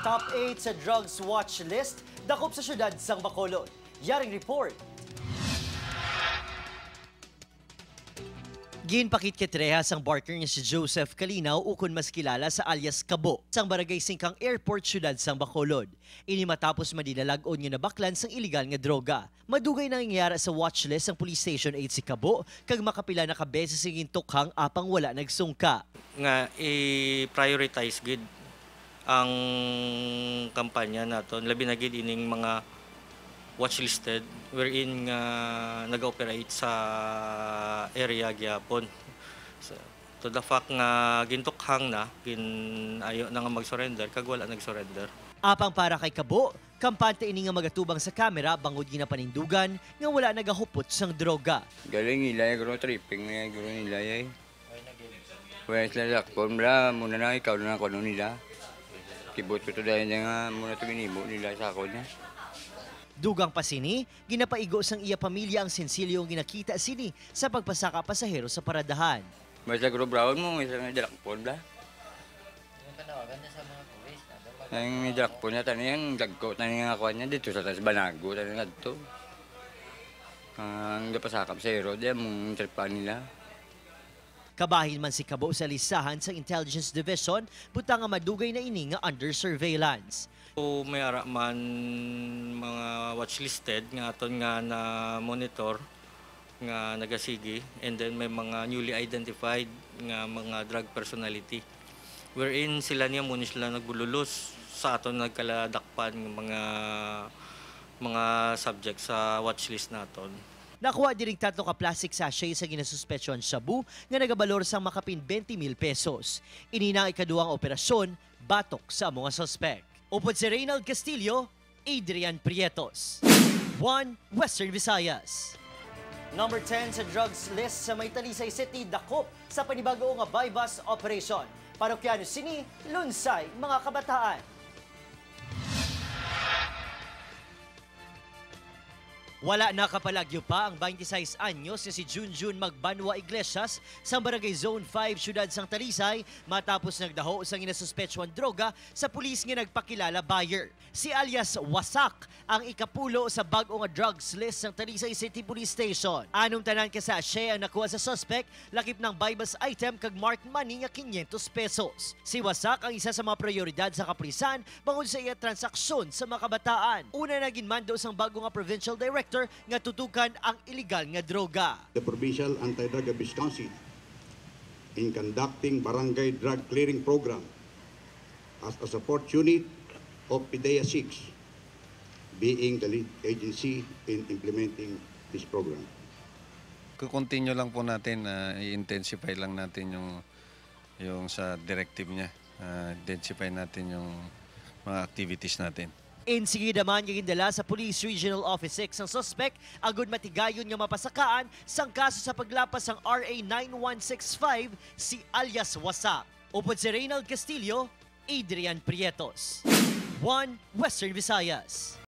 Top 8 sa drugs watch list, dakop sa syudad sang Bacolod. Yaring report. Ginpakit Rehas ang barker niya si Joseph Kalinaw ukon mas kilala sa alias Kabo sang Barangay Singkang Airport, syudad sang Bacolod. Ini matapos madinalag-on nga nabaklan sang illegal nga droga. Madugay nang nangyara sa watchlist ang Police Station 8 si Kabo kag makapila na ka beses sing gintukhang apang wala nagsungka. Nga i-prioritize gid ang kampanya naton, labi na gid ining mga watchlisted wherein nga nag-operate sa area gyapon. So, to the fact nga gintukhang na, gin ayo na nga mag-surrender kag wala nag-surrender. Apang para kay Kabo, kampante ini nga magatubang sa kamera bangod ginapanindugan nga wala nagahupot sang droga. Galing nila, guro tripping na guro nila eh. Wala sila lakpon bra, muna na ikaw na kuno nila. Kibot ko to dahil nga muna to ginimo nila sa ako niya. Dugang pa sini, ginapaigo sang iya pamilya ang sensilyo ginakita sini sa pagpasaka pasahero sa paradahan. May sa guro brown mo, may sa dalakpon bra. Ang dalakpon niya, taniyang dagko, taniyang ako niya dito sa tas Banago, taniyang adto. Ang gapasakap sa ero, di mong tripan nila. Kabahin man si Kabo sa listahan sa Intelligence Division, butang nga madugay na ini nga under surveillance. So, may ara man mga watchlisted nga aton nga na monitor nga nagasigi, and then may mga newly identified nga mga drug personality wherein sila niya muna sila nagbululos sa aton nagkaladakpan ng mga subject sa watchlist naton. Nakuha diring 3 ka plastic sachet sa ginasuspetsyon shabu nga nagabalor sang makapin 20,000 pesos. Ini na ikaduhang operasyon batok sa mga suspect. Upod si Reynald Castillo, Adrian Prietos. 1 Western Visayas. Number 10 sa drugs list sa may Talisay City dakop sa panibago nga buy-bust operation. Parokyano sini, lunsay mga kabataan. Wala na kapalagyo pa ang 26 anyos na si Junjun Magbanwa Iglesias sa Barangay Zone 5, Siyudad sang Talisay matapos nagdaho sa ginasuspetsyon droga sa pulis nga nagpakilala buyer. Si alias Wasak ang ikapulo sa bag-o nga drugs list ng Talisay City Police Station. Anong tanan ka sa asye ang nakuha sa suspect, lakip ng buy-bust item kag marked money nga 500 pesos. Si Wasak ang isa sa mga prioridad sa kapulisan bangod sa iya transaksyon sa mga kabataan. Una na ginmando sang bago nga provincial director nga tutukan ang illegal nga droga. The Provincial Anti-Drug Abuse Council in conducting barangay drug clearing program as a support unit of PDEA 6, being the lead agency in implementing this program. Kukontinue lang po natin, i-intensify lang natin yung sa directive niya. Intensify natin yung mga activities natin. Insigida man gindala sa Police Regional Office 6 ang suspect agud matigayon nga mapasakaan sang kaso sa paglapas sang RA 9165 si alias Wasak. Upod si Reynald Castillo, Adrian Prietos. 1 Western Visayas.